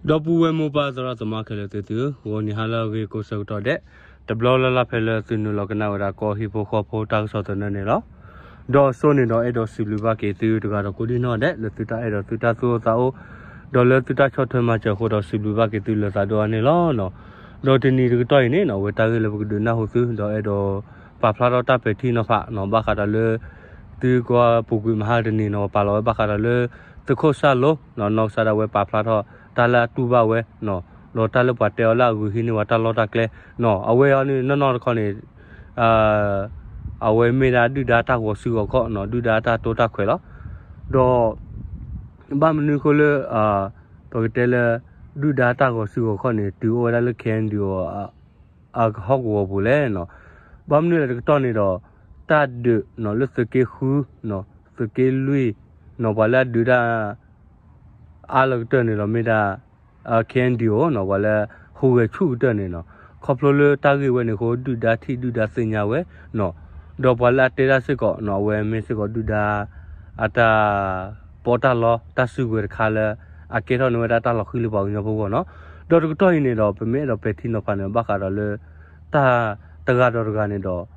ဒီပုၢ်ဝဲၢ်မိၢ်ပၢ်သရၣ်သမါခဲလၢာ်သ့ၣ်သုဧၢ, ဂီၤနံၤဟါလၢအဂ့ၤကိးဆၢကတီၢ်ဒဲး, တဘျီလၢ်လၢ်ဖဲလၢသုနုာ်လီၤကနၣ်ဝဲဒၣ်ကီၢ်ဟံၣ်ဖိဃီဖိတၢ်ကစီၣ်သနၢၣ်န့ၣ်လီၤ. ဒီးအစိန့ၣ်ဒီးအဲၣ်ဒိးစံးဘျုးဘၣ်က့ၤသုတဂၤဒီးကိးဒံၣ်နီၣ်ဒဲး လၢသုတၢ်အဲၣ်ဒီးသုတၢ်သူၣ်အိၣ်သးအိၣ်, ဒီးလၢသုတၢ်ဆီၣ်ထွဲမၤစၢၤအဃိဒီးစံးဘျုးဘၣ်က့ၤသုလၢသးဒိၣ်အါန့ၣ်လီၤ. ဒီးတနံၤတကတီၢ်အံၤန့ၣ်နီၣ် အဝဲတၢ်ဂ့ၢ်လၢပကဒုးနၢ်ဟူသု ဒီးအဲၣ်ဒိးပာ်ဖျါထီၣ်တၢ်ပဲာ်ထံနီၤဖးနီၣ် ဘၣ်ဃးဒီးလၢ သုကွၢ်ပူၤကွံာ်မဟါတနံၤနီၣ် ပာ်လီၤဝဲဘၣ်ဃးဒီးလၢ သုးခိၣ်စၢ်လိနီၣ် နီၢ်ကစၢ်ဒၣ်ဝဲပာ်ဖျါထီၣ် တၢ်လၢအတူၢ်ဘၣ်ဝဲနီၣ် ဒီးတၢ်လၢပှၤတဲအီၤလၢအဂုာ်ဟံးန့ၢ်ဝဲတၢ်လီၢ်တၢ်ကျဲနီၣ် အဝဲအံၤန့ၣ်နီၢ်နီၢ်တခီန့ၣ် အဝဲမ့ၢ်ဒၣ်ဒုၣ်ဒါတၢ်ဂီၤစုဂီၤခီၣ်နီၣ် ဒုၣ်ဒါတၢ်တိတၢ်ခွဲးလီၤ. ဒီး ဘၣ်မနုၤအဃိလၢ ပကတဲလၢ ဒုၣ်ဒါတၢ်ဂီၤစုဂီၤခီၣ်န့ၣ် တုၤအိၣ်ဝဲဒၣ်လၢ KNDO အဟီၣ်ကဝီၤပူၤလဲၣ်နီၣ်. ဘၣ်မနုၤလဲၣ်တကတီၢ်န့ၣ်ဒီး တၢ်ဒုးနီၣ် လၢသုးက့ဃုနီၣ် သုးက့လွံၢ်နီၣ် ပှၤလၢအဒုးတၢ် အါလၢကတၢၢ်န့ၣ်ဒီးမ့ၢ်ဒၣ် KNDO နီၣ် ပှၤလၢဟူးဂဲၤဆူၣ်ကတၢၢ်န့ၣ်နီၣ် ခီဖျိလၢတၢ်ဂ့ၢ်ဝဲန့ၣ်အဃိ ဒုၣ်ဒါထံၣ်ဒုၣ်ဒါသ့ၣ်ညါဝဲနီၣ် ဒီးပှၤလၢအတဲတၢ်စ့ၢ်ကီးနီၣ် အဝဲမ့ၢ်စ့ၢ်ကီးဒုၣ်ဒါ အတၢ်ပီးတၢ်လီတၢ်စုကဝဲၤတခါလၢ အကဲထီၣ်န့ၢ်ဝဲဒၣ်တၢ်လီၤဃံၤလၢပှၤကညီဖိအဂီၢ်နီၣ်. ဒီးတကတီၢ်အံၤန့ၣ်ဒီး ပမ့ၢ်အဲၣ်ဒိးပဲာ်ထံနီၤဖးန့ၣ် ဘၣ်ဃးဒီးလၢ တၢ်တဂၤဒီးတဂၤန့ၣ်ဒီး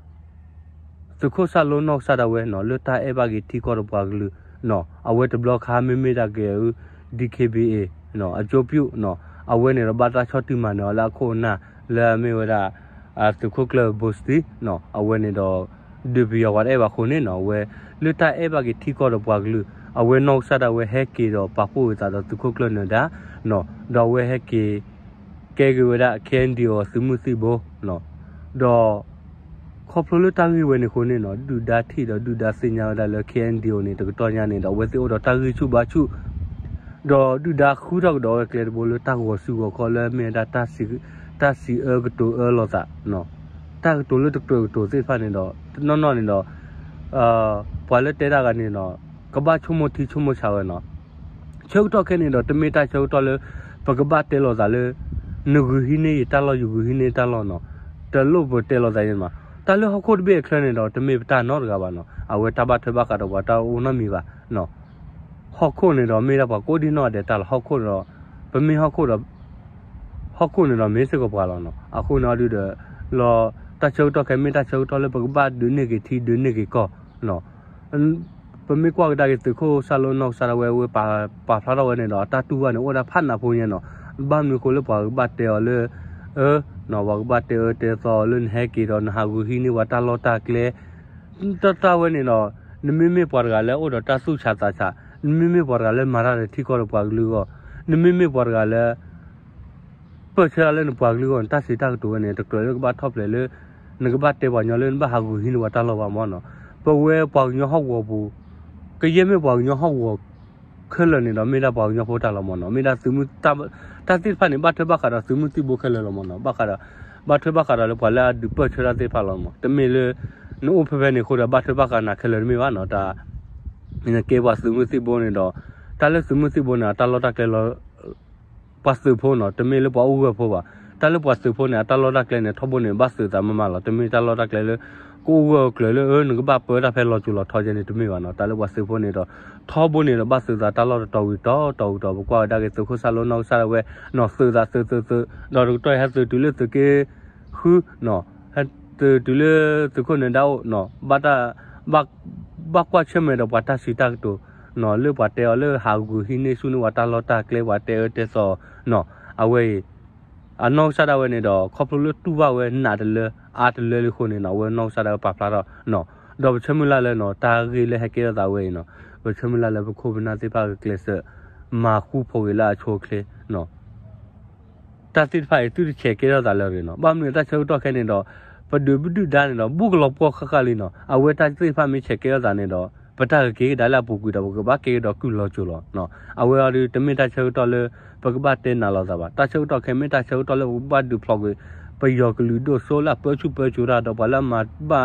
သုးခိၣ်စၢ်လိနီၢ်ကစၢ်ဒၣ်ဝဲနီၣ် လၢတၢ်အဲၣ်ဘၣ်က့ၤထံကီၢ်ဒီးပှၤကလုာ်နီၣ် အဝဲတဘျီခါမ့မ့ၢ်ဒၣ်ကဲအ DKBA နီၣ် အကၠိပၠူၣ်နီၣ် အဝဲန့ၣ်ဒီးဘၣ်တၢ်ဆီၣ်တံၢ်မၤနၢၤအီၤလၢအခိၣ်အနၢ် လၢအမ့ၢ်ဝဲဒၣ် သုးခိၣ်ကျၢၢ်ဘိစတံနီၣ် အဝဲန့ၣ်ဒီး ဒုးပယီၤပှၤတအဲၣ်ဘၣ်အဃိန့ၣ်နီၣ် အဝဲ လၢတၢ်အဲၣ်ဘၣ်က့ၤထံကီၢ်ဒီးပှၤကလုာ် အဝဲနီၢ်ကစၢ်ဒၣ်ဝဲဟဲက့ၤဒီးပာ်ဖှိၣ်ဝဲသးဒီးသုးခိၣ်ကျၢၢ်နၢၤဒါနီၣ် ဒီးအဝဲဟဲက့ၤ ကဲက့ၤဝဲဒၣ် KNDO သုးမုၢ်သံၣ်ဘိနီၣ် ဒီး ခီဖျိလၢတၢ်ဂ့ၢ်ဝဲန့ၣ်အဃိန့ၣ်နီၣ် ဒုၣ်ဒါထံၣ်ဒီးဒုၣ်ဒါသ့ၣ်ညါဝဲဒၣ်လၢ KNDO န့ၣ် တကတီၢ်ညါန့ၣ်ဒီး အဝဲသ့ၣ်အိၣ်ဒီးတၢ်ဂံၢ်ဆူၣ်ဘါဆူၣ် ဒီးဒုၣ်ဒါဃုထီၣ်ကဒီးဝဲကျဲတဘိလၢတၢ်ဂီၤစုဂီၤခီၣ်လၢမ့ၢ်ဝဲဒၣ် တၢ်စံးအၢကတိၤအၢလိာ်သး တၢ်ကတိၤလၢတကြၢးကတိၤသ့ၣ်တဖၣ်န့ၣ်ဒီး တနီၤနီၤန့ၣ်ဒီး ပှၤလၢတဲတၢ်ဂၤန့ၣ်နီၣ် ကဘၣ်ဆိကမိၣ်ထံဆိကမိၣ်ဆးဝဲနီၣ် ဆၢကတီၢ်ခဲန့ၣ်ဒီး တမ့ၢ်တၢ်ဆၢကတီၢ်လၢ ပကဘၣ်တဲလိာ်သးလၢ နဂုာ်ဟံးန့ၢ်ယတၢ်လီၢ် ယဂုာ်ဟံးန့ၢ်တၢ်လီၢ်နီၣ် တလိၣ်ပတဲလိာ်သးယဲန့ၣ်မး တၢ်လၢဟီၣ်ခိၣ်တဘ့ၣ်အချၢန့ၣ်ဒီး တမ့ၢ်ပတၢ်နီတဂၤဘၣ်နီၣ် အဝဲတၢ်ဘၣ်ထွဲဘၣ်ဃးဒီးပှၤတအိၣ်နီတမံၤဘၣ်နီၣ် ဟီၣ်ခိၣ်န့ၣ်ဒီးမ့ၢ်ဒၣ်ပှၤကိးဒံနီၢ်ဒဲးတၢ်လီၤ ဟီၣ်ခိၣ်ဒီး ပမ့ၢ်ဟီၣ်ခိၣ်ဒီး ဟီၣ်ခိၣ်န့ၣ်ဒီးမ့ၢ်စ့ၢ်ကီးပှၤလီၤနီၣ် အဃိန့ၣ်အီၤဒုဒီး လီၤ တၢ်ဆၢကတီၢ်ခဲမ့ၢ်တၢ်ဆၢကတီၢ်လၢပကဘၣ်ဒုးန့ၢ်က့ၤထံဒုးန့ၢ်က့ၤကီၢ်နီၣ် ပမ့ၢ်ကွၢ်ကဒါက့ၤသုးခိၣ်စၢ်လိနီၢ်ကစၢ်ဒၣ်ဝဲ ဝဲပာ်ဖျါထီၣ်ဝဲန့ၣ်ဒီး အတၢ်တူၢ်ဘၣ်န့ၣ် အိၣ်ဝဲဒၣ်ဖးနးဖိညါနီၣ် ဘၣ်မနုၤအဃိလၢပှၤကဘၣ်တဲအီၤလၢ အၢ ပှၤကဘၣ်တဲအၢတဲသီလၢနဟဲက့ၤဒီးနဟးဂုာ်ဟံးန့ၢ်ပှၤတၢ်လီၢ်တၢ်ကျဲ တၢ်တၢ်ဝဲန့ၣ်ဒီး နမ့မ့ၢ်ပှၤတဂၤလၢအိၣ်ဒီးတၢ်သူၣ်ဆးသးဆး နမ့မ့ၢ်ပှၤတဂၤလၢမၤတၢ်ဒီးထံကီၢ်ဒီးပှၤကလုာ်အဂီၢ် နမ့မ့ၢ်ပှၤတဂၤလၢ ပၢၢ်ဆၢတၢ်လၢနပှၤကလုာ်အဂီၢ်န့ၣ် တၢ်စံးတၢ်ကတိၤဝဲန့ၣ် တကြၢးလၢကဘၣ်ထီၣ်ဖျဲးလၢ နကဘၣ်တဲပှၤကညီလၢနဘၣ်ဟးဂုာ်ဟံးန့ၢ်ပှၤတၢ်လီၢ်ဘၣ်မးနီၣ် ပဝဲပှၤကညီဟီၣ်ကဝီၤပူၤ ကယဲၢ်မ့ၢ်ပှၤကညီဟီၣ်ကဝီၤ ခဲလၢာ်န့ၣ်ဒီး မ့ၢ်ဒၣ်ပှၤကညီဖိတၢ်လီၤမးနီၣ် မ့ၢ်ဒၣ်သုးမုၢ် တၢ်သ့ၣ်တဖၣ်န့ၣ် ဘၣ်ထွဲဘၣ်ဃးဒီးသုးမုၢ်သံၣ်ဘိခဲလၢာ်လီၤမးနီၣ် ဘၣ်ဃးဒီး ဘၣ်ထွဲဘၣ်ဃးဒီးလၢပှၤလၢအဒုးပၢၢ်ဆၢတၢ်သ့ၣ်တဖၣ်လီၤမး တမ့ၢ်လၢ နအိၣ်ဖဲဖဲန့ၣ်အဃိဒီး ဘၣ်ထွဲဘၣ်ဃးနၤခဲလၢာ်တမ့ၢ်ဘၣ်နီၣ် တၢ် နကဲပှၤသုးမုၢ်သံၣ်ဘိန့ၣ်ဒီး တၢ်လၢသုးမုၢ်သံၣ်ဘိန့ၣ် အတၢ်လီၢ်တၢ်ကျဲလီၤ ပှၤသုးဖိနီၣ် တမ့ၢ်လၢပှၤအိၣ်ဂၢၢ်ဖိဘၣ်. တၢ်လၢပှၤသုးဖိန့ၣ် အတၢ်လီၢ်တၢ်ကျဲန့ၣ် ထီဘိန့ၣ် ဘၣ်သုးသးမးမးလီၤ. တမ့ၢ်တၢ်လီၢ်တၢ်ကျဲလၢ ကအိၣ်ဂၢၢ်ကျၢၤလၢ အၢ နကဘၣ်ပၢတၢ်ဖဲလီၤစိၤလီၤထီယဲန့ၣ် တမ့ၢ်ဘၣ်နီၣ်. တၢ်လၢပှၤသုးဖိန့ၣ်ဒီး ထီဘိန့ၣ်ဒီး ဘၣ်သုးသးတၢ်လီၢ်တတီၤဝံၤတီၤတီၤဝံၤတီၤ ပကွၢ်ဝဲဒၣ်က့ၤသုးခိၣ်စၢ်လိနီၢ်ကစၢ်ဒၣ်ဝဲနီၣ် သုးသးသုးသုးသုး ဒီးတကတီၢ်အံၤဟဲသုးတုၤလၢသုးက့ဃုနီၣ် ဟဲသုးတုၤလၢသုးခိၣ်နၢၤဒါအိၣ်နီၣ် ဘၣ်တၢ် ဘၣ်ကွၢ်ဆၢၣ်မဲာ်ဒီးပှၤတၢ်စံးတၢ်ကတိၤနီၣ် လၢပှၤတဲအီၤလၢဟးဂူာ်ဟံးန့ၢ်ဆူၣ်န့ၢ်ပှၤတၢ်လီၢ်တၢ်ကျဲ ပှၤတဲအၢတဲသီနီၣ် အဝဲအံၤ အနီၢ်ကစၢ်ဒၣ်ဝဲန့ၣ်ဒီး ခီဖျိလၢတူၢ်ဘၣ်ဝဲနးတလၢ အါတလၢလံအဃိန့ၣ်နီၣ် အဝဲနီၢ်ကစၢ်ဒၣ်ဝဲပာ်ဖျါထီၣ်နီၣ် ဒီးပဆၢမုၢ်လၢ်လၢနီၣ် တၢ်ဂ့ၢ်လၢဟဲကဲထီၣ်သးဝဲအံၤနီၣ် ပဆၢမုၢ်လၢ်လၢပခိၣ်ပနၢ်သ့ၣ်တဖၣ်ကကျဲးစၢး မၤဃူဖိးက့ၤလၢအဆိအချ့နီၣ် တၢ်သ့ၣ်တဖၣ်အံၤ သုတဆဲးကဲထီၣ်သးလၢအဂ့ၤနီၣ်. ဘၣ်မနုၤတၢ်ဆၢကတီၢ်ခဲန့ၣ်ဒီး ပဒုးဒုၣ်ဒါန့ၣ်ဒီး ဘူးကလီၤပှီၢ်ဃၣ်ဃၣ်လံနီၣ်. အဝဲတၢ်သ့ၣ်တဖၣ်မ့ၢ်ဆဲးကဲထီၣ်သးန့ၣ်ဒီး ပတၢ်ကက့ၤကဒါလၢအပူၤကွံာ်ဒီး ပကဘၣ်ကဲကဒီးကုၢ်လီၤစိၤလီၤနီၣ်. အဝဲအံၤဒီး တမ့ၢ်တၢ်ဆၢကတီၢ်လၢ ပကဘၣ်တဲနးလီၤသးဘၣ်. တၢ်ဆၢကတီၢ်ခဲမ့ၢ်တၢ်ဆၢကတီၢ်လၢပကဘၣ်ဒုးဖျိးကွံာ် ပယီၤကလုာ်ဒိၣ်စိလၢအပၢဆူၣ်ပၢစိးတၢ်ဒီး ပှၤလၢအမၤ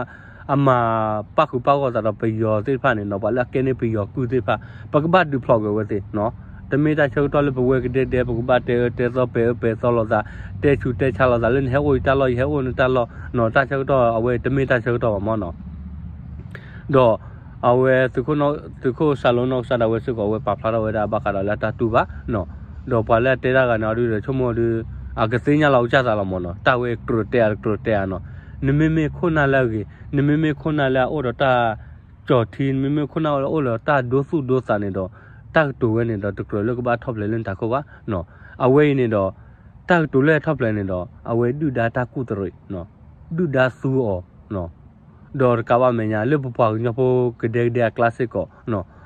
အမၤပၣ်ဃုာ်ပၣ်ဂီၢ်သးဒီးပယီၤသ့ၣ်တဖၣ်န့ၣ်နီၣ် ပှၤလၢအကဲန့ၢ်ပယီၤကုၢ်သ့ၣ်တဖၣ် ပကဘၣ်ဒုးဖျိးကွံာ်အဝဲသ့ၣ်နီၣ်. တမ့ၢ်တၢ်ဆၢကတီၢ်လၢပဝဲကဒဲကဒဲ ပကဘၣ်တဲအၢတဲသီပဲာ်အၢပဲာ်သီလိာ်သး တဲဆူးတဲဆါလိာ်သးလၢနဟဲအိၣ်ယတၢ်လီၢ် ယဟဲအိၣ်နတၢ်လီၢ်နီၣ်. တၢ်ဆၢကတီၢ်အဝဲတမ့ၢ်တၢ်ဆၢကတီၢ်ဘၣ်မးနီၣ်. ဒီးအဝဲ သုးခိၣ်စၢ်လိနီၢ်ကစၢ်ဒၣ်ဝဲစ့ၢ်ကီး အဝဲပာ်ဖျါထီၣ်ဝဲဒၣ်ဘၣ်ဃးဒီးလၢအတၢ်တူၢ်ဘၣ်နီၣ် ဒီးပှၤလၢအတဲတၢ်ဂၤန့ၣ် အီၤဒုဒီး ဆိကမိၣ်ဒု အကသ့ၣ်ညါလီၤကစၢ်သးလီၤမၢ်နီၤ, တၢ်ဝဲကြၢးတဲအါတကြၢးတဲအါနီၤ, နမ့မ့ၢ်ခိၣ်နၢ်လၢအဂ့ၤ, နမ့မ့ၢ်ခိၣ်နၢ်လၢအအိၣ်ဒီးတၢ်ကၠီၣ်ထံ, နမ့မ့ၢ်ခိၣ်နၢ်လၢအအိၣ်ဒီးတၢ်ဒိသူၣ်ဒိသးန့ၣ်ဒီး တၢ်ကတိၤဝဲန့ၣ်ဒီး တကြၢးလၢကဘၣ်ထီၣ်ဖျဲးလၢနထးခိၣ်ဘၣ်နီၤ, အဝဲအံၤန့ၣ်ဒီး တၢ်ကတိၤလၢဟဲထီၣ်ဖျဲးန့ၣ်ဒီး အဝဲဒုၣ်ဒါတၢ်ကူၣ်တရံး, ဒုၣ်ဒါသူအီၤ ဒီးတကးဘၣ်မဲာ်ညါ လၢပပှၤကညီဖိကဒဲကဒဲအကျါစ့ၢ်ကီး,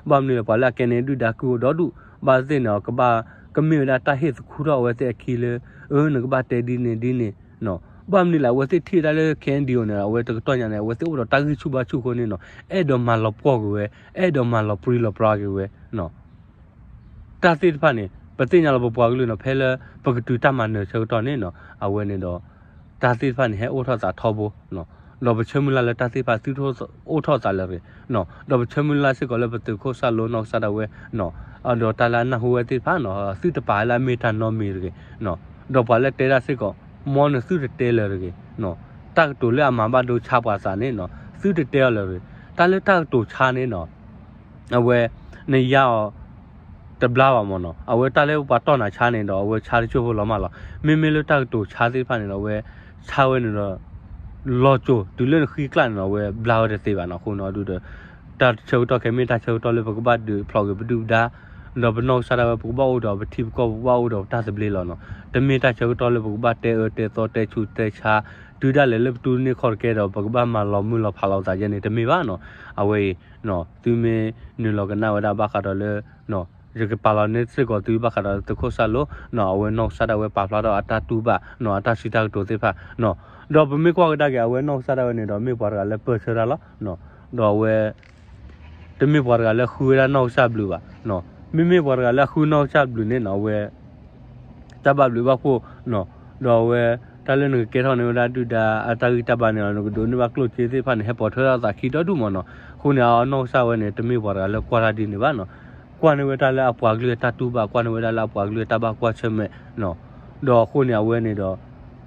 ဘၣ်မနုၤလဲၣ် ပှၤလၢအကဲန့ၣ် ဒုၣ်ဒါကုၢ်အိၣ်ဒီဒူၣ်, ဘၣ်သ့ၣ်န့ၣ် ကဘၣ် ကမ့ၢ်ဝဲဒၣ်တၢ်ဟ့ၣ်သခူထီၣ်အဝဲသ့ၣ်အခံလၢ အၢ နကဘၣ်တဲဒ်န့ၣ်ဒ်န့ၣ်, ဘၣ်မနုၤလဲၣ် အဝဲသ့ၣ်ထံၣ်ဝဲဒၣ်လၢ KNDO န့ၣ် အဝဲတကတီၢ်ညါန့ၣ် အဝဲသ့ၣ်အိၣ်ဒီးတၢ်ဂံၢ်ဆူၣ်ဘါဆူၣ်အဃိန့ၣ်နီၤ အဲၣ်ဒိးမၤလီၤပှီၢ်က့ၤဝဲ, အဲၣ်ဒိးမၤလီၤပြံလီၤပြါက့ၤဝဲ တၢ်သ့ၣ်တဖၣ်န့ၣ် ပသ့ၣ်ညါလီၤပပှၤကလုာ်နီၤ ဖဲလၢပကတုၤတၢ်မၤနၢၤဆၢကတီၢ်န့ၣ်နီၤ အဝဲန့ၣ်ဒီး တၢ်သ့ၣ်တဖၣ်န့ၣ် ဟဲအိၣ်ထီၣ်သးထီဘိ, ဒီးပဆၢမုၢ်လၢ်လၢတၢ်သ့ၣ်တဖၣ်သုတအိၣ်ထီၣ်သးလၢၤတဂ့ၤ, ဒီးပဆၢမုၢ်လၢ်စ့ၢ်ကီးလၢပသုးခိၣ်စၢ်လိနီၢ်ကစၢ်ဒၣ်ဝဲ ဒီးတၢ်လၢအနၢ်ဟူဝဲသ့ၣ်တဖၣ်နီၤ သုတပာ်လၢအမ့ၢ်တၢ်နီတမံၤတဂ့ၤ, ဒီးပှၤလၢတဲတၢ်စ့ၢ်ကီး မ်နသုတတဲလၢၤတဂ့ၤ, တၢ်ကတိၤလၢအမၤဘၣ်ဒိဆါပှၤသးန့ၣ်နီၤ သုတတဲအီၤလၢၤတဂ့ၤ, တၢ်လၢတၢ်ကတိၤဆါန့ၣ်နီၤ အဝဲ နယါအီၤ တဘျါဘၣ်မၢ်နီၤ, အဝဲတၢ်လၢပှၤတီၢ်နၤဆါန့ၣ်ဒီး အဝဲဆါတစိၢ်ဖိလီၤမၢ်လီၤ, မ့မ့ၢ်လၢတၢ်ကတိၤဆါသ့ၣ်တဖၣ်န့ၣ်ဒီး အဝဲဆါဝဲန့ၣ်ဒီး လီၤစိၤတုၤလၢနဃံကျၣ်န့ၣ်ဒီး အဝဲဘျါဝဲတသ့ဘၣ်နီၤ, အဃိန့ၣ်ဒုဒီး တၢ်ဆၢကတီၢ်ခဲအံၤမ့ၢ်တၢ်ဆၢကတီၢ်လၢပကဘၣ်ဒုးဖျိးက့ၤပဒုၣ်ပဒါ, ဒီးပနီၢ်ကစၢ်ဒၣ်ဝဲ ပကဘၣ်အိၣ်ဒီးပထံပကီၢ် ပကဘၣ်အိၣ်ဒီးပတၢ်သဘျ့လီၤနီၤ, တမ့ၢ်တၢ်ဆၢကတီၢ်လၢပကဘၣ်တဲအၢတဲသီတဲဆူးတဲဆါ တုၤဒၣ်လဲာ်လၢပတူၢ်တန့ၢ်ခီၣ်တကဲဒီး ပကဘၣ်မၤလီၤမုၢ်လီၤဖးလီၤသးယဲန့ၣ် တမ့ၢ်ဘၣ်နီၤ, အဝဲအံၤ သုမ့ၢ်နုာ်လီၤကနၣ်ဝဲဒၣ်ဘၣ်ဃးဒီးလၢ ယကပာ်လီၤန့ၢ်စ့ၢ်ကီးသုဘၣ်ဃးဒီးသုးခိၣ်စၢ်လိနီၤ, အဝဲနီၢ်ကစၢ်ဒၣ်ဝဲပာ်ဖျါထီၣ်အတၢ်တူၢ်ဘၣ်နီၤ, အတၢ်စံးတၢ်ကတိၤသ့ၣ်တဖၣ်နီၤ, ဒီးပမ့ၢ်ကွၢ်ကဒါက့ၤ အဝဲနီၢ်ကစၢ်ဒၣ်ဝဲန့ၣ်ဒီး မ့ၢ်ပှၤတဂၤလၢပၢၢ်ဆၢတၢ်လီၤ, ဒီးအဝဲ တမ့ၢ်ပှၤတဂၤလၢဃုဝဲဒၣ်နီၢ်ကစၢ်ဘျုးဘၣ်, မ့မ့ၢ်ပှၤတဂၤလၢအဃုနီၢ်ကစၢ်ဘျုးန့ၣ်နီၤ အဝဲ တၢ်ဘၣ်ဘျုးဘၣ်ဖှိၣ်နီၤ, ဒီးအဝဲ တၢ်လၢနကကဲထီၣ်န့ၢ်ဝဲဒၣ်ဒုၣ်ဒါအတၢ်ဂံၢ်တၢ်ဘါန့ၣ်လီၤ, နကဒိးန့ၢ်ဘၣ်ကျိၣ်စ့သ့ၣ်တဖၣ်န့ၣ် ဟဲပိာ်ထွဲထီၣ်သးခံဒီဒူၣ်မၢ်နီၤ, အဃိန့ၣ် အနီၢ်ကစၢ်ဝဲန့ၣ် တမ့ၢ်ပှၤတဂၤလၢကွၢ်တၢ်ဒ်န့ၣ်ဘၣ်နီၤ, ကွၢ်န့ၢ်ဝဲဒၣ်လၢအပှၤကလုာ်အတၢ်တူၢ်ဘၣ်, ကွၢ်န့ၢ်ဝဲဒၣ်လၢအပှၤကလုာ်အတၢ်ဘၣ်ကွၢ်ဆၢၣ်မဲာ်နီၤ, ဒီးအဃိန့ၣ် အဝဲန့ၣ်ဒီး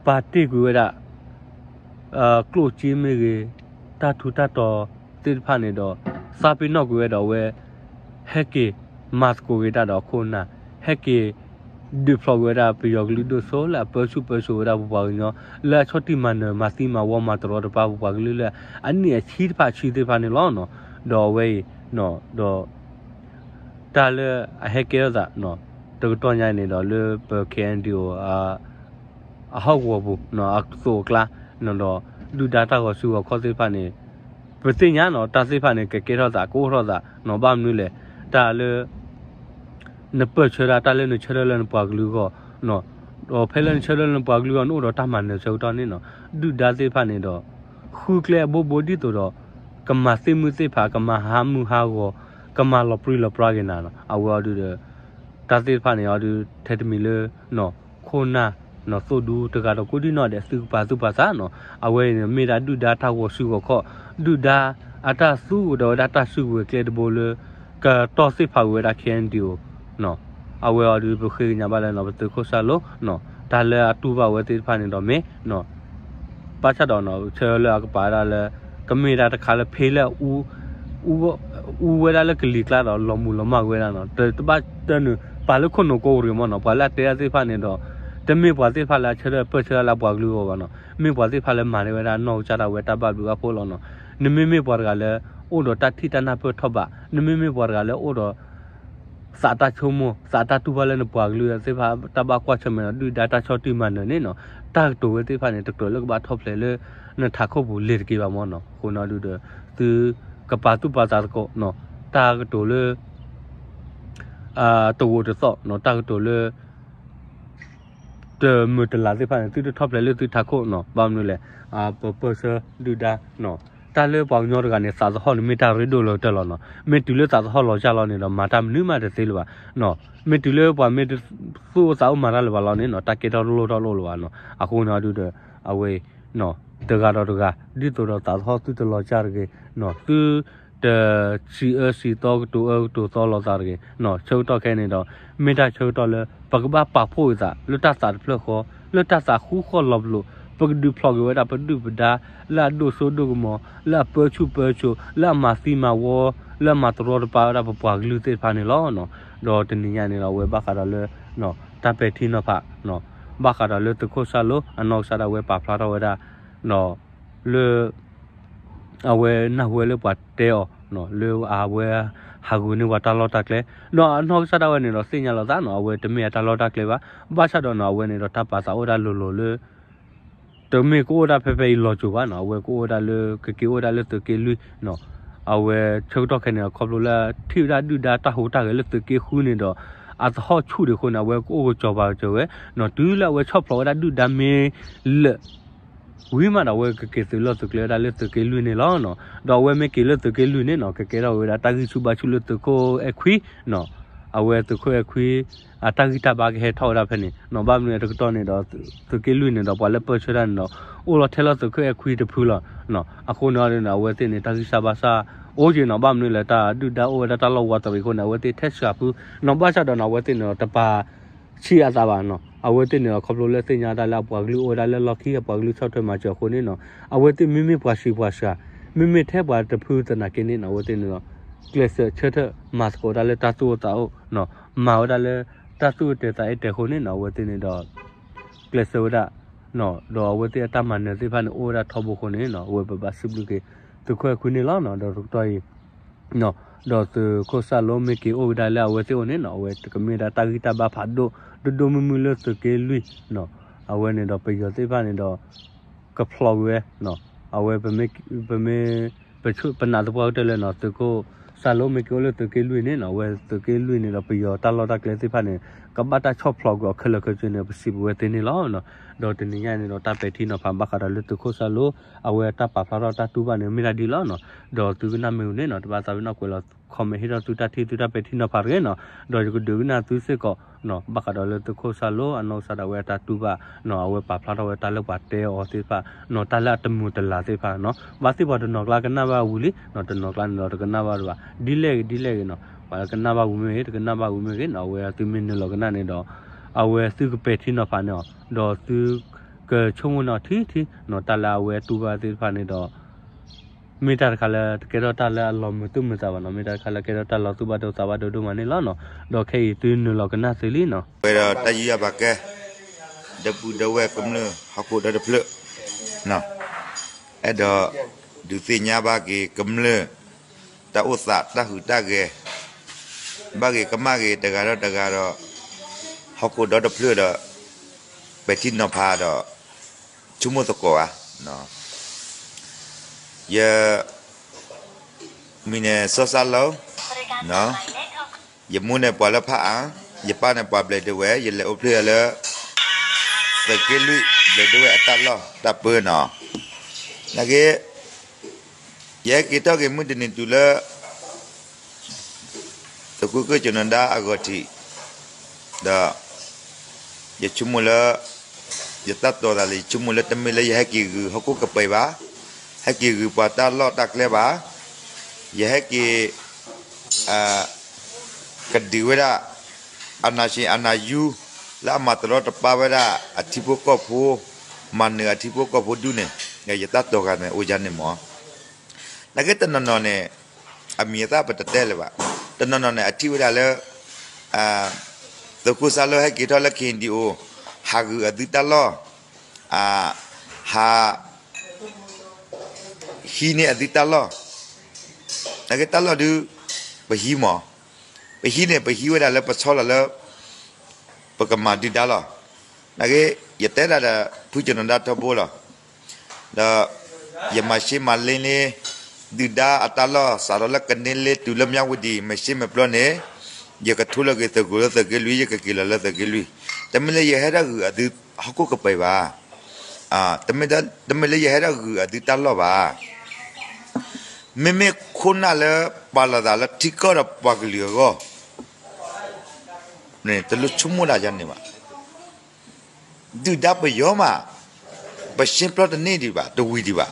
ပာ်တ့ၢ်ကွံာ်ဝဲဒၣ် ကျိၣ်စ့မ့ၢ်ဂ့ၤ, တၢ်ထူးတၢ်တီၤသ့ၣ်တဖၣ်န့ၣ်ဒီး သးပ့ၤနီၣ်ကွံာ်ဝဲဒီးအဝဲ ဟဲက့ၤမၤသကိးက့ၤတၢ်ဒီးအခိၣ်အနၢ်, ဟဲက့ၤ ဒုးဖျိးကွံာ်ဝဲဒၣ်ပယီၤကလုာ်ဒိၣ်စိလၢအပၢဆူၣ်ပၢစိးဝဲဒၣ်ပပှၤကညီ လၢအဆီၣ်တံၢ်မၤနၢၤမၤသံမၤဝီမၤတရီတပါပပှၤကလုာ်လၢ အနံၣ်အဆံတဖၣ်ဆံသ့ၣ်တဖၣ်န့ၣ်လီၤနီၤ, ဒီးအဝဲအံၤ ဒီး တၢ်လၢအဟဲကဲထီၣ်သး တကတီၢ်ညါအံၤန့ၣ်ဒီး လၢပ K N D O အဟီၣ်ကဝီၤပူၤ အသိးအကျါ ဒီးဒုၣ်ဒါတၢ်ဂီၤစုဂီၤခီၣ်သ့ၣ်တဖၣ်န့ၣ် ပသ့ၣ်ညါနီၤ တၢ်သ့ၣ်တဖၣ်န့ၣ် ကကဲထီၣ်သး ကအိၣ်ထီၣ်သးနီၤ ဘၣ်မနုၤလဲၣ် တၢ်လၢ နပၢၢ်ဆၢတၢ် တၢ်လၢနဆၢထၢၣ်လၢနပှၤကလုာ်အဂီၢ် ဒီးဖဲလၢနဆၢထၢၣ်လၢနပှၤကလုာ်အဂီၢ် နအိၣ်ဒီးတၢ်မၤနၢၤဆၢကတီၢ်န့ၣ်နီၤ ဒုၣ်ဒါသ့ၣ်တဖၣ်န့ၣ်ဒီး ဃုကျဲအဘိဘိဒ်သိးဒီး ကမၤသ့ၣ်မုၢ်သ့ၣ်ဖး ကမၤဟးမုၢ်ဟးဂီၤ ကမၤလီၤပြံလီၤပြါက့ၤနၤနီၤ အဝဲအီၤဒုးဒီး တၢ်သ့ၣ်တဖၣ်န့ၣ်အီၤဒုး ထဲတမံၤလၢ ခိၣ်နၢ် သိၣ်ဒူတဂၤဒီးကိးဒံနီၢ်ဒဲးသုကပာ်သူၣ်ပာ်သးနီၤ အဝဲအံၤန့ၣ် မ့ၢ်ဒၣ်ဒုၣ်ဒါတၢ်ဂီၤစုဂီၤခီၣ် ဒုၣ်ဒါအတၢ်သူကဒီးဝဲဒၣ်တၢ်စုကဝဲၤကျဲတဘိလၢ ကတီၢ်သ့ၣ်ဖးက့ၤဝဲဒၣ် K N D O နီၤ အဝဲအီၤဒုးပဃ့ကညးဘၣ်လၢနီၤ ပသုးခိၣ်စၢ်လိနီၤ တၢ်လၢအတူၢ်ဘၣ်ဝဲသ့ၣ်တဖၣ်န့ၣ်ဒီးမ့ၢ် ဘၣ်ဆၣ်ဒီးနီၤ ဆၢလၢအကပၤဒၣ်လၢ ကမ့ၢ်ဒၣ်တခါလၢဖဲလၢ အူဝဲဒၣ်လၢကလံၤကျါဒီး လီၤမုၢ်လီၤမၢ်က့ၤဝဲဒၣ်နီၤ တဘၣ်တၢ်နုာ် ပာ်လၢခိၣ်နူာ်ကိးဂၤမ့ၢ်နီၤ ပှၤလၢအတဲဒၣ်သ့ၣ်တဖၣ်န့ၣ်ဒီး တမ့ၢ်ပှၤသ့ၣ်တဖၣ်လၢအဆၢထၢၣ်ပၢၢ်ဆၢတၢ်လၢအပှၤကလုာ်အဂီၢ်ဘၣ်နီၤ မ့ၢ်ပှၤသ့ၣ်တဖၣ်လၢမၤန့ၢ်ဝဲဒၣ်နီၢ်ကစၢ်ဒၣ်ဝဲတၢ်ဘၣ်ဘျုးဘၣ်ဖှိၣ်လီၤနီၤ နမ့မ့ၢ်ပှၤတဂၤလၢ အိၣ်ဒီးတၢ်ထံၣ်တၢ်နၢ်ပၢၢ်ထီၣ်ဘး နမ့မ့ၢ်ပှၤတဂၤလၢအိၣ်ဒီး သးတၢ်ဆိကမိၣ် သးတၢ်တူၢ်ဘၣ်လၢနပှၤကလုာ်သ့ၣ်တဖၣ် တၢ်ဘၣ်ကွၢ်ဆၢၣ်မဲာ်ဒီး ဒုၣ်ဒါတၢ်ဆီၣ်တံၢ်မၤနၢၤန့ၣ်နီၤ တၢ်ကတိၤဝဲသ့ၣ်တဖၣ်န့ၣ် တကြၢးလၢကဘၣ်ထီၣ်ဖျဲးလၢ နထးခိၣ်ပူၤလ့ၤတက့ၢ်ဘၣ်မ့ၢ်နီၤ အဃိန့ၣ်ဒုးဒီး သုကပာ်သူၣ်ပာ်သးသကိးနီၤ တၢ်ကတိၤလၢ တဂိာ်တသီၣ်နီၤ တၢ်ကတိၤလၢ တမုာ်တလၤသ့ၣ်တဖၣ်န့ၣ် သုတထီၣ်ဖျဲးလၢသုထးခိၣ်နီၤ ဘၣ်မနုၤလဲၣ် ပပၢၢ်ဆၢဒုၣ်ဒါနီၤ တၢ်လၢပှၤကညီတဂၤန့ၣ် သးသဟီၣ်န့ၣ်မ့ၢ်တၢ်ရ့ဒိၣ်လၢကတၢၢ်လီၤနီၤ မ့ၢ်တုၤလၢသးသဟီၣ်လီၤစၢ်လီၤန့ၣ်ဒီး မၤတၢ်မနုၤမးတသ့လၢၤဘၣ်နီၤ မ့ၢ်တုၤလၢပှၤမ့ၢ်တသူၣ်အိၣ်သးအိၣ်မၤတၢ်လၢၤဘၣ်လီၤန့ၣ်နီၤ တၢ်ကဲထီၣ်တလိၣ်ထီၣ်လိၣ်လၢၤဘၣ်နီၤ အဃိန့ၣ်ဒုးဒီး အဝဲ တဂၤဒီးတဂၤ ဒ်သိးဒီးသးသဟီၣ်သုတလီၤစၢ်တဂ့ၤနီၤ သု တစံးအၢစံးသီ ကတိၤအၢကတိၤသီလိာ်သးတဂ့ၤနီၤ ဆၢကတီၢ်ခဲအံၤန့ၣ်ဒီး မ့ၢ်တၢ်ဆၢကတီၢ်လၢ ပကဘၣ်ပာ်ဖှိၣ်အသး လၢတၢ်သးတဖျၢၣ်ဃီ လၢတၢ်သးဃူဃီလီၤပလိာ် ပကဒုးဖျိးက့ၤဝဲဒၣ်ပဒုၣ်ပဒါ လၢအဒိၣ်စိဒိၣ်ကမီၤ လၢအပၢဆူၣ်ပၢစိး လၢအမၤသံမၤဝီ လၢအမၤတရီတပါဝဲဒၣ်ပပှၤကလုာ်သ့ၣ်တဖၣ်န့ၣ်လီၤနီၤ ဒီးတနံၤညါန့ၣ်ဒီး အဝဲဘၣ်ဃးဒီးလၢ တၢ်ပဲာ်ထံနီၤဖး ဘၣ်ဃးဒီးလၢသုးခိၣ်စၢ်လိ အနီၢ်ကစၢ်ဒၣ်ဝဲပာ်ဖျါထီၣ်ဝဲဒၣ် လၢ အဝဲနၢ်ဟူဝဲလၢပှၤတဲအီၤ လၢအဝဲဟးဂူာ်န့ၢ်ပှၤတၢ်လီၢ်တၢ်ကျဲ ဒီးအနီၢ်ကစၢ်ဒၣ်ဝဲန့ၣ်ဒီးသ့ၣ်ညါလီၤသးနီၤ အဝဲတမ့ၢ်အတၢ်လီၢ်တၢ်ကျဲဘၣ်. ဘၣ်ဆၣ်ဒီးနီၤ အဝဲန့ၣ်ဒီးတၢ်ပာ်သးအိၣ်ဒၣ်လိၤလိၤလၢ တမ့ၢ်ကအိၣ်ဒၣ်ဖဲဖဲအံၤလီၤစိၤဘၣ်နီၤ အဝဲကအိၣ်ဝဲဒၣ်လၢကက့ၤအိၣ်ဝဲဒၣ်လၢသုးက့လွံၢ်နီၤ အဝဲဆၢကတီၢ်ခဲအံၤန့ၣ် ခီဖျိလၢထံၣ်ဝဲဒၣ်ဒုၣ်ဒါတၢ်ဟူးတၢ်ဂဲၤလၢသုးက့ဃုန့ၣ်ဒီး အသဟီၣ်ဆူၣ်ဒံးအဃိန့ၣ် အဝဲကအိၣ်ကစီၤပၤကစီၤဝဲနီၤ တုၤလၢအဝဲဆီၣ်ဖျိးဝဲဒၣ်ဒုၣ်ဒါမ့ၢ်လၢာ် ဝံၤမးဒီးအဝဲကက့ၤသုးလီၢ်သုးကျဲဝဲဒၣ်လၢသုးက့လွံၢ်န့ၣ်လီၤ. ဒီးအဝဲမ့ၢ်က့ၤလၢသုးက့လွံၢ်န့ၣ်နီၤ ကကဲထီၣ်ဝဲဒၣ်တၢ်ဂံၢ်ဆူၣ်ဘါဆူၣ်လၢသုးခိၣ်အဲၣ်ခွံနီၤ အဝဲသုးခိၣ်အဲၣ်ခွံ အတၢ်ဂံၢ်တၢ်ဘါကဟဲထီၣ်ဝဲဒၣ်ဖဲန့ၣ်နီၤ ဘၣ်မနုၤတကတီၢ်န့ၣ်ဒီး သုးက့လွံၢ်န့ၣ်ဒီးပှၤလၢပၢၢ်ဆၢတၢ်န့ၣ်ဒီး အိၣ်လီၤထဲလီၤသုးခိၣ်အဲၣ်ခွံတဖုလီၤ. အဃိန့ၣ်ဒီး အဝဲသ့ၣ်န့ၣ် တၢ်ဂံၢ်စၢ်ဘါစၢ်အိၣ်က့ၤနီၤ ဘၣ်မနုၤလဲၣ် တၢ်ဒုၣ်ဒါအိၣ်ဝဲဒၣ်တၢ်လီၢ်ဝါတရံးအဃိန့ၣ် အဝဲသ့ၣ်ထဲစှၤဖုနီၤ ဘၣ်ဆၣ်ဒီးနီၤ အဝဲသ့ၣ်န့ၣ်ဒီး တပာ်ဆံးအသးဘၣ်နီၤ အဝဲသ့ၣ်န့ၣ်ဒီး ခီဖျိလၢသ့ၣ်ညါတၢ်လၢအပှၤကလုာ်အိၣ်ဝဲဒၣ်လၢလီၢ်ခံ အပှၤကလုာ်ဆီၣ်ထွဲမၤစၢၤအဃိန့ၣ်နီၤ အဝဲသ့ၣ်မ့မ့ၢ်ပှၤဆံးပှၤစှၤ မ့မ့ၢ်ထဲပှၤတဖုသနာ်က့န့ၣ်နီၤ အဝဲသ့ၣ်န့ၣ်ဒီး ကျဲးစၢးဆၢထၢၣ်မၤသကိးတၢ်လၢတၢ်သူၣ်အိၣ်သးအိၣ်နီၤ မၤဝဲဒၣ်လၢတၢ်သူၣ်အိၣ်တဲာ်သးအဲၣ်တဲာ်အဃိန့ၣ်နီၤ အဝဲသ့ၣ်န့ၣ်ဒီး ကျဲးစၢးဝဲဒၣ် ဒီးအဝဲသ့ၣ်အတၢ်မၤနၢၤသ့ၣ်တဖၣ်န့ၣ် အိၣ်ဝဲဒၣ်ထီဘိအဃိန့ၣ်နီၤ အဝဲပဘၣ်စံးဘျုးက့ၤ သုးခိၣ်အဲၣ်ခွံန့ၣ်လီၤနီၤ ဒီးတကတီၢ်အံၤ ဒီးသုးခိၣ်စၢ်လိမ့ၢ်က့ၤအိၣ်ဝဲဒၣ်လၢအဝဲသ့ၣ်အအိၣ်န့ၣ်နီၤ အဝဲတကမ့ၢ်ဒၣ်တၢ်ဂံၢ်တၢ်ဘါဖးဒိၣ် ဒိၣ်ဒိၣ်မုၢ်မုၢ်လၢသုးက့လွံၢ်နီၤ အဝဲန့ၣ်ဒီးပယီၤသ့ၣ်တဖၣ်န့ၣ်ဒီး ကဖျိးကွံာ်ဝဲနီၤ အဝဲပမ့ၢ် ပမ့ၢ် ပဆိ ပနာ်သပှၢ်ကတၢၢ်လၢနီၤ သုးခိၣ်စၢ်လိမ့ၢ်က့ၤအိၣ်လၢသုးက့လွံၢ်န့ၣ်နီၤ အဝဲသုးက့လွံၢ်န့ၣ်ဒီးပယီၤတၢ်လီၢ်တၢ်ကျဲသ့ၣ်တဖၣ်န့ၣ် ကဘၣ်တၢ်ဆီၣ်ဖျိးကွံာ်အီၤခဲလၢာ်ခဲဆ့န့ၣ် ပစံးပဝဲသ့န့ၣ်လီၤ. ဒီးတနံၤညါန့ၣ်ဒီး တၢ်ပဲာ်ထံနီၤဖးဘၣ်ဃးဒီးလၢသုးခိၣ်စၢ်လိ အဝဲတၢ်ပာ်ဖျါထီၣ်တၢ်တူၢ်ဘၣ်န့ၣ် မ့ၢ်ဒၣ်ဒ်လီၤနီၤ. ဒီးသုကနၣ်မ့ၢ်ဝံၤန့ၣ်နီၤ တဘၣ်သးပ့ၤနီၣ်ကွဲးလီၤ comment ဟ့ၣ်ထီၣ်သုတၢ်ထံၣ်သုတၢ်ပဲာ်ထံနီၤဖးတဂ့ၤနီၤ. ဒီးယကဒုးကနၣ်သုစ့ၢ်ကီးနီၤ ဘၣ်ဃးဒီးလၢသုးခိၣ်စၢ်လိ အနီၢ်ကစၢ်ဒၣ်ဝဲအတၢ်တူၢ်ဘၣ်နီၤ အဝဲပာ်ဖျါထီၣ်ဝဲတၢ်လၢပှၤတဲအီၤသ့ၣ်တဖၣ်နီၤ တၢ်လၢအတမုာ်တလၤသ့ၣ်တဖၣ်နီၤ ဘၣ်သ့ၣ်ပှၤတနီၤကျါကနၣ်ဘၣ်ဝံၤလံနီၤ တနီၤကျါန့ၣ်ဒီးတကနၣ်ဘၣ်ဒံးဘၣ် ဒ်လဲၣ်ဂ့ၤဒ်လဲၣ်ဂ့ၤနီၤ ပှၤကနၣ်ဘၣ်ဝံၤမ့ၢ်ဂ့ၤ တကနၣ်ဘၣ်ဝံၤမ့ၢ်ဂ့ၤနီၤ အဝဲသုမ့ၢ်နုာ်လီၤကနၣ်န့ၣ်ဒီး အဝဲသုကပဲာ်ထံနီၤဖးန့ၢ်အီၤ ဒီးသုကဆိကမိၣ်န့ၢ်အီၤထံထံနီၤ တၢ်လၢအဝဲတူၢ်ဘၣ်သ့ၣ်တဖၣ်န့ၣ်ဒီး မ့ၢ်တၢ်တခါလၢတကဲထီၣ်တၢ်လၢအလီၤမုာ်သူၣ်မုာ်သးဘၣ်နီၤ မ့ၢ်တၢ်တခါလၢကဲထီၣ်တၢ်လီၤသူၣ်ဘၣ်ဒိသးဘၣ်ဒိဒိၣ်မးန့ၣ်လီၤနီၤ. ဒီးခဲအံၤသုနုာ်လီၤကနၣ်သုလံနီၤ ဝဲဒီးတၢ်ယူးယီၣ်ပာ်ကဲ ဒီပုၢ်ဒီဝဲၢ်ကမျၢၢ်ဟီၣ်ခိၣ်ဒီတဖျၢၣ် အဲၣ်ဒိး ဒုးသ့ၣ်ညါဘၣ်က့ၤကမျၢၢ် တၢ်အိၣ်သးတၢ်ဟုးတၢ်ဂဲၤ ဘၣ်ဂ့ၤကမၣ်ဂ့ၤတဂၤဒီးတဂၤဒီး ဟီၣ်ခိၣ်ဒီတဖျၢၣ်ဒီး ပဲာ်ထံနီၤဖးဒီး ဆိကမိၣ်သကိးဧါ. ယ မံၤန့ၣ်စီၤစၢ်လိ ယမိၢ်န့ၣ်ပှၤလၢဖးအါ, ယပၢ်န့ၣ်ပှၤဘျဲးဒဝဲၢ်, ယလဲၤအိၣ်ဖျဲၣ်လၢ သုးက့လွံၢ်ဘျဲးဒဝဲၢ်အတၢ်လီၢ်တၢ်ပၢနီၤ. နာ်က့ ယဟဲက့ၤထီၣ်က့ၤမုၢ်တနံၤတုၤလၢ သုးခိၣ်ကၢၢ်ကၠီၤနဒါအဂီၢ်ထံး, ဒီး ယဆိကမိၣ်လၢ ယတၢ်တီၤသးလၢ ယဆိကမိၣ်လၢတမ့ၢ်လၢယဟဲက့ၤဂုာ်ဟီၣ်ခိၣ်ကပၤဘၣ်, ဟဲက့ၤဂုာ်ပှၤတၢ်လီၢ်တၢ်ကျဲဘၣ်, ယဟဲက့ၤ ကဒုးဝဲဒၣ် အနၢ်ဆ့အနၢ်ယူ လၢအမၤတရီတပါဝဲဒၣ်အထံဖိကီၢ်ဖိ, မၤနၢၤအထံဖိကီၢ်ဖိဒူၣ်န့ၣ်, ယတၢ်တီၤဂၤန့ၣ်အိၣ်ယါန့ၣ်မး. နာ်က့တနီၤနီၤန့ၣ် အမံၤအသၣ်ပတတဲလၢၤဘၣ်, တနီၤနီၤန့ၣ် အထံၣ်ဝဲဒၣ်လၢ သုးခိၣ်စၢ်လိဟဲက့ၤထီၣ်လၢ ခ့ၣ်အဲၣ်ယူၣ်အ့ၣ်အိၣ် ဟးဂုာ်အသုတၢ်လီၢ်, ဟး ဟံးန့ၢ်အသုတၢ်လီၢ်, နာ်က့တၢ်လီၢ်ဒုး ပဟံးမး, ပဟံးန့ၣ် ပဟံးဝဲဒၣ်လၢပဆီလီၤလၢ ပကမၤဒုၣ်ဒါလီၤ. နာ်က့ ယတဲဒၣ်ဒီး ဖုကၠီၤနီၤဒါထီဘိလီၤ. ဒီး ယမၤရှဲမၤလ့လ့ ဒုၣ်ဒါအတၢ်လီၢ် စးထီၣ်လၢကန့လ့တုၤလၢမၠၣ်ဝတံၤ မၤရှဲမၤပျီန့ၣ် ယကထိလီၤက့ၤသုးကျိၤလၢသုးက့လွံၢ် ယကက့ၤလီၤလၢသုးက့လွံၢ်, တမ့ၢ်လၢယဟဲဒၣ်ဂုာ်အသုဟီၣ်ခိၣ်ကပၤဘၣ်, တမ့ၢ်လၢယဟဲဒၣ်ဂုာ်အသုတၢ်လီၢ်ဘၣ်. မ့မ့ၢ်ခိၣ်နၢ်လၢပာ်လီၤသးလၢထံကီၢ်ဒီးပှၤကလုာ်အဂီၢ် တလိၣ်ဆိကမိၣ်ဒၣ်ယါန့ၣ်ဘၣ်. ဒုၣ်ဒါပယီၤမး ပရှဲပျီတန့ၢ်ဒံးဘၣ် တဝံၤဒံးဘၣ်.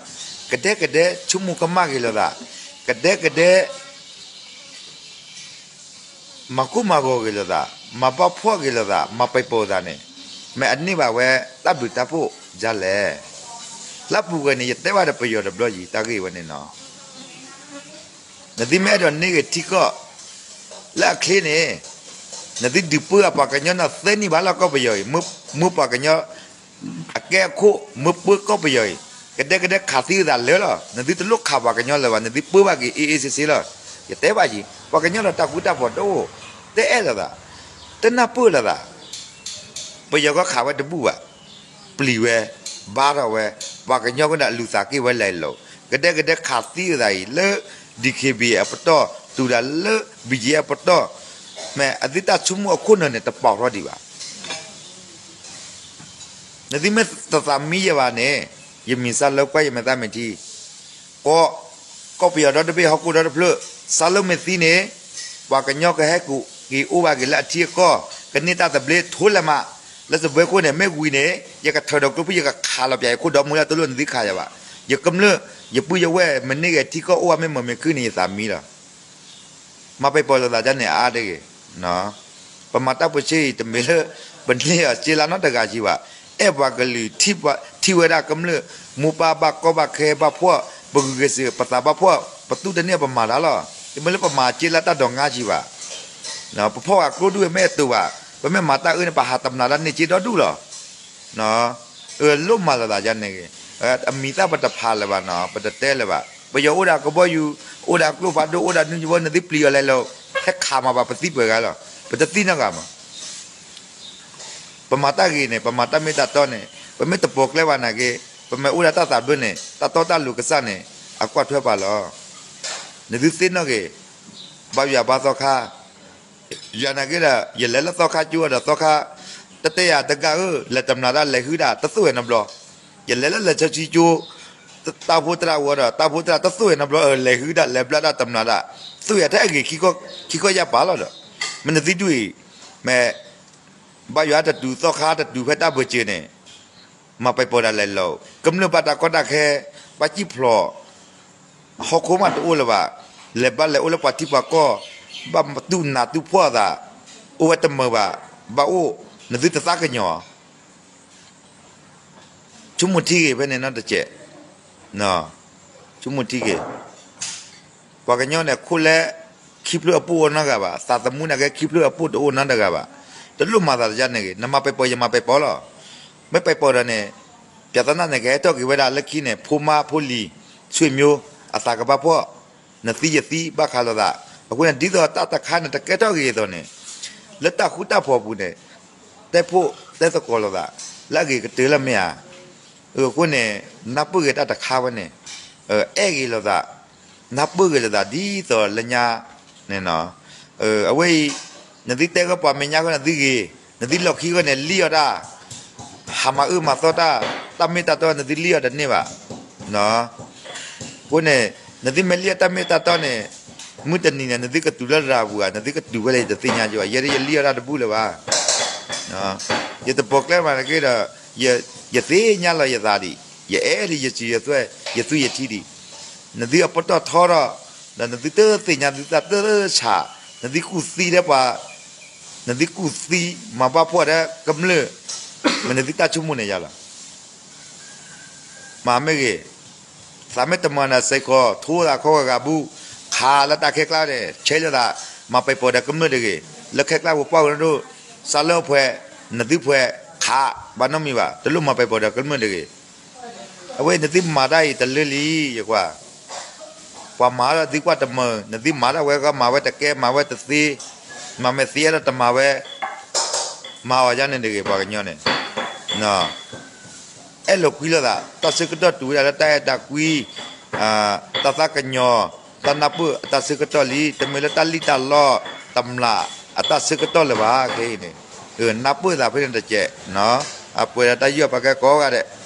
ကဒဲကဒဲဆိကမိၣ်ကမၣ်က့ၤလိာ်သး, ကဒဲကဒဲ မၤကိၢ်မၤဂီၤက့ၤလိာ်သး, မၤဘၣ်ဖှီၣ်က့ၤလိာ်သး, မၤပံာ်ပီၤသးန့ၣ်, မ့ၢ်အန့ၢ်ဘၣ်ဝဲတၢ်ဘျုးတၢ်ဖှိၣ်ဒ်လဲၣ်. လၢအပူၤကွံာ်န့ၣ် ယတဲဘၣ်ဒီးပယီၤတဘျီယံၤ တၢ်ဂ့ၢ်ဝဲန့ၣ်နီၤ. နသုမ့ၢ်အဲၣ်ဒိးန့ၢ်ဂ့ၤထံကီၢ်လၢအချ့န့ၣ်, နသုဒုးပၢအပှၤကညီန့ၣ်သၢနံၣ်ဘၣ်လီၤ ကီၢ်ပယီၤအံၤ, မၢပှၤကညီ အကဲအခိၣ် မၢပၢကီၢ်ပယီၤအံၤ, ကဒဲကဒဲခးသံအသးလၢာ်လီၤ. နသုတလိၣ်ခးပှၤကညီလၢၤဘၣ်, နသုပၢဘၣ်က့ၤ အ့ၣ်အ့ၣ်ဆ့ဆ့လီၤ. ယတဲဘၣ်ယံၤ ပှၤကညီလၢတၢ်ဃူတၢ်ဖိးတအိၣ်, တအဲၣ်လိာ်သး, တနၢ်ပၢၢ်လိာ်သး, ပယီၤကီၢ်ခးဝဲတဘူၣ်ဘၣ်, ပျံၤဝဲ, ဘါထီၣ်ဝဲ, ပှၤကညီကဒီးအလူၤသးက့ၤဝဲလဲၤလိာ်, ကဒဲကဒဲခးသံအသးအံၤ လၢ ဒီးခ့ဘံၣ် အပတီၢ်, တုၤဒၣ်လၢ ဘံၣ်က့ အပတီၢ်, မ့ၢ်အသုတၢ်ဆိကမိၣ်အခိၣ်နၢၤန့ၣ် တပာ်ထီၣ်ဒံးဘၣ်. နသုမ့ၢ်တသးမံယဲဘၣ်န့ၣ်, ယမံၤစၢ်လၢကွၢ် ယမဲာ်သၣ်မဲာ်ထံ, ကီ, ကီၢ်ပယီၤဒီတဘ့ၣ် ဟီၣ်ခိၣ်ဒီတဖျၢၣ်, စးလၢမ့ၢ်သံန့ၣ်, ပှၤကညီကဟဲက့ၤအိၣ်ဘၣ်က့ၤလၢအထံအကီၢ်, ကန့ၢ်တၢ်သဘျ့ထိလဲၤမး, လၢစပွဲခိၣ်န့ၣ် မ့ၢ်ဝံၤန့ၣ် ယကထၢၣ်ဒီးကျိဖုၣ် ယကခးလီၤပၠးယခိၣ်ဒီမူလၢတလိၣ်နသုခးယၤဘၣ်. ယကမျၢၢ် ယပုၢ်ယဝဲၢ် မ့ၢ်န့ၢ်က့ၤထံကီၢ်အိၣ်ဘၣ်မ့ၢ်မုာ်မ့ၢ်ခုၣ်န့ၣ် ယသးမံလီၤ. မၤပံာ်ပီၤလိာ်သးဒ်န့ၣ်အါတဂ့ၤ. ပမၤတၢ်ပၢဆှၢအံၤ တမ့ၢ်လၢ ပန့ၢ်အီၤစ့လါနီတဂၤကံဘၣ်, အဲၣ်ပှၤကလုာ် ထံၣ်ဝဲဒၣ်ကမျၢၢ် မိၢ်ပၢ်ဘၣ်ကီဘၣ်ခဲဘၣ်ဖှီၣ်, ပဂုာ်ကျဲးစၢး ပသးဘၣ်ဖှီၣ်, ပသူၣ်တန့ၢ်ပမၤတၢ်လီၤ. တမ့ၢ်လၢပမၤစ့လါတၢ်ဒိးငါကံဘၣ်. ပဖီၣ်အကျိဒူၣ်မ့ၢ်အတိၤဘၣ်, ပမ့ၢ်မၤတၢ်အၢန့ၣ် ပဟးတမျးတၢ်န့ၢ်စ့ဒီဒူၣ်လီၤ. အၢ လိၣ်မၤလိာ်သးဒ်န့ၣ်ဂ့ၤ, အမံၤသၣ်ပတဖးလၢၤဘၣ်နီၤ, ပတတဲလၢၤဘၣ်. ပယီၤအိၣ်ဒီးကဘီယူၤ, အိၣ်ဒီးကျိဖးဒိၣ်, အိၣ်ဒီးနွံကဘီ, နသုပျံၤအီၤလဲၤလိာ်, ဟဲခးမၤဘၣ် ပသံပှဲၤဂၤလီၤ. ပတသံနီတဂၤမး. ပမၤတၢ်ဂ့ၤန့ၣ်, ပမၤတၢ်မ့ၢ်တၢ်တီန့ၣ်, ပမ့ၢ်တပိာ်ကျဲဘၣ်နာ်က့, ပမ့ၢ်အိၣ်ဒီးတၢ်သးဘျၢန့ၣ်, တၢ်တီတၢ်လိၤကစၢ်န့ၣ် အကွၢ်ထွဲပှၤလီၤ. နသုသ့ၣ်နီၣ်ဂ့ၤ, ဘါယွၤဘါသီခါ ယၤနာ်က့ဒီး ယလဲၤလၢသီခါကၠိဒီး သီခါ တတဲယၤတဂၤဧၢ, လဲၤတမျးတၢ် လဲၤဟုၣ်တၢ် တသိၣ်ဝဲနီတဘျီ. ယလဲၤလၢလဲၤဆၢဆံကၠိ တၢ်ဖိတြၢ်ဝဲဒီး တၢ်ဖိတြၢ်တသိၣ်ဝဲနီတဘျီ, လဲၤဟုၣ်တၢ် လဲၤဘျါတၢ် တမျးတၢ်, သိၣ်ယၤထဲအဂ့ၤ ခံခီယၢ်ပာ်လီၤဒီး, မ့ၢ်နသုဒူၣ်အံၤ, မ့ၢ် ဘါယွၤတတုၤ သီခါတတုၤ ဖဲတၢ်ဘၢၣ်စၢၤန့ၣ်, မၤပံာ်ပီၤဒၣ်လဲာ်လီၤ. ကမျၢၢ်ဘၣ်တၢ်ကီတၢ်ခဲ, ဘၣ်စံၣ်ဖျိး ဟီၣ်ခိၣ်မးတအိၣ်လၢၤဘၣ်, လဲၤဘၣ်လဲၤအိၣ်လၢပှၤထံပှၤကီၢ်, ဘၣ်တူၢ်နးတူၢ်ဖှီၣ်အသး, အိၣ်ဝဲတမုာ်ဘၣ်, ဘၣ်အိၣ်, နသုတသးကညီၤ ဆိကမိၣ်ထံဂ့ၤဖဲန့ၣ်နီတစဲး, ဆိကမိၣ်ထံဂ့ၤ. ပှၤကညီန့ၣ် ခိၣ်လၢ ခံဖျၢၣ်အပိၢ်အိၣ်နီတဂၤဘၣ်, သးသမူန့ၣ်ကဲ ခံဖျၢၣ်အပိၢ်တအိၣ်နီတဂၤဘၣ်. တလိၣ်မၤသးတယါန့ၣ်ဂ့ၤ, နမၤပံာ်ပီၤ ယမၤပံာ်ပီၤလီၤ. မ့ၢ်ပံာ်ပီၤဒီးန့ၣ်, ပျၢ်သနၢ်န့ၣ် ကဟဲထီၣ်က့ၤဝဲဒၣ်လၢခံန့ၣ် ဖိမါဖိလံၤ, ဆွေမျိုး, အသးကဘၣ်ဖှီၣ်, နသံယသံဘၣ်ဃးလိာ်သး, အဃိန့ၣ် ဒ်သိးတၢ်တခါန့ၣ် တကဲထီၣ်ဂ့ၤအသိးန့ၣ်, လၢတၢ်ဃူတၢ်ဖိးပူၤန့ၣ်, တဲဖိတဲသကိးလိာ်သး, လၢအဂ့ၤကတၢၢ်လၢမ့ၢ်ဧါ. အဃိန့ၣ်, နၢ်ပၢၢ်ဂ့ၤတၢ်တခါဝဲန့ၣ်, အဲၣ်ဂ့ၤလိာ်သး, နၢ်ပၢၢ်ဂ့ၤလိာ်သးဒ်သိးလၢညါန့ၣ်နီၤ. အဝဲအံၤ, နသုတဲဂ့ၤပှၤမဲာ်ညါဃီ နသုဂ့ၤ, နသုလီၢ်ခံဃီန့ၣ် လံၣ်အီၣ်တၢ်, ဟးမၤအၢမၤသီတၢ်, တၢ်မ့ၢ်တၢ်တီ နသုလံၣ်အီၣ်တန့ၢ်ဘၣ်. အဃိန့ၣ်, နသုမ့ၢ်လံၣ်အီၣ်တၢ်မ့ၢ်တၢ်တီန့ၣ်, မုၢ်တနံၤန့ၣ် နသုကတုၤလၢရၤပူၤဧါ, နသုကတုၤဖဲလဲၣ် ယတသ့ၣ်ညါကဘၣ်, ယဲဒၣ်ယလံၣ်အီၣ်တၢ်တဘူၣ်လၢၤဘၣ်. ယတပိာ်ကျဲမးနာ်က့ဒီး, ယသ့ၣ်ညါလီၤယသးဒံး, ယအဲၣ်ဒံးယစံၣ်ယသွဲၣ်, ယသူယထံဒံး, နသုအပတီၢ်ထီထီၣ်, ဒီးနသုတသ့ၣ်ညါ နသုတၢ်တဆး, နသုကူၣ်သံထဲပှၤ, နသုကူၣ်သံမၤဘၣ်ဖှီၣ်ထဲကမျၢၢ်, မ့ၢ်နသုတၢ်ဆိကမိၣ်န့ၣ်ယါလီၤ. မ့မ့ၢ်ဂ့ၤ, သးမ့ၢ်တမၤနၤစ့ၢ်ကီး ထိသးခီဂၤဂၤဘူၣ်, ခးလၢတၢ်ခဲကျါန့ၣ် ဆဲးလၢသး, မၤပံာ်ပီၤဒီးကမျၢၢ်တဂ့ၤ, လၢခဲကျါပပှၢ်ဝဲဒၣ်, စးလၢအဖှဲး, နသုဖှဲး, ခး, ဘၣ်နီတမံၤဘၣ်, တလိၣ်မၤပံာ်ပီၤဒီးကမျၢၢ်တဂ့ၤ. အဝဲနသုမၤတၢ်အံၤတလၢလံ, ယကွၢ် ပှၤမၤဒီးသုကွၢ်တမုာ်, နသုမၤဒၣ်ဝဲဂီၢ် မၤဝဲတကဲ မၤဝဲတသ့, မၤမဲာ်သ့အဲၣ်ဒိးတမၤဝဲ, မၤအီၤယါန့ၣ်တဂ့ၤ ပှၤကညီန့ၣ်, အဲၣ်လိာ်ကွံလိာ်သး, တၢ်ဆၢကတီၢ်တုၤဝဲဒၣ်လၢတၢ်အဲၣ်တၢ်ကွံ, တၢ်သးကညီၤ, တၢ်နၢ်ပၢၢ်အတၢ်ဆၢကတီၢ်လံ, တမ့ၢ်လၢတၢ်လံၣ်တၢ်လီတမျးအတၢ်ဆၢကတီၢ်လၢၤဘၣ်ခဲအံၤန့ၣ်, နၢ်ပၢၢ်သးဖဲန့ၣ်တကဲး, အပှဲၤဒီးတၢ်ယူးယီၣ်ပာ်ကဲကိးဂၤဒဲး